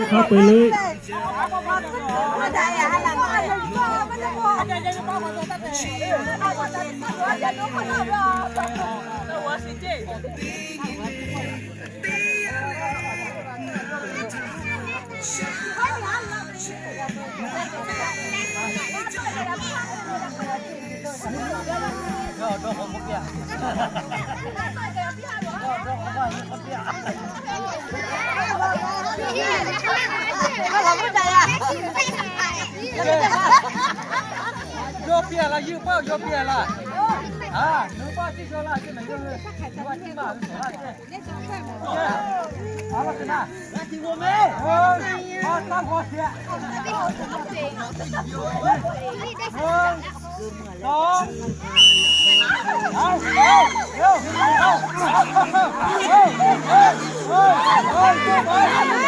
Hk'a peu-eˬ le. Yawˇ piˇ-a laˇ, yawˇ paˆ yawˇ piˇ-a laˇ. A, nawˬ paˆ tiˇ shaw laˇ, chi ma yawˇ hui, yawˇ paˆ tiˇ maˇ hui shawˍ laˇ ce.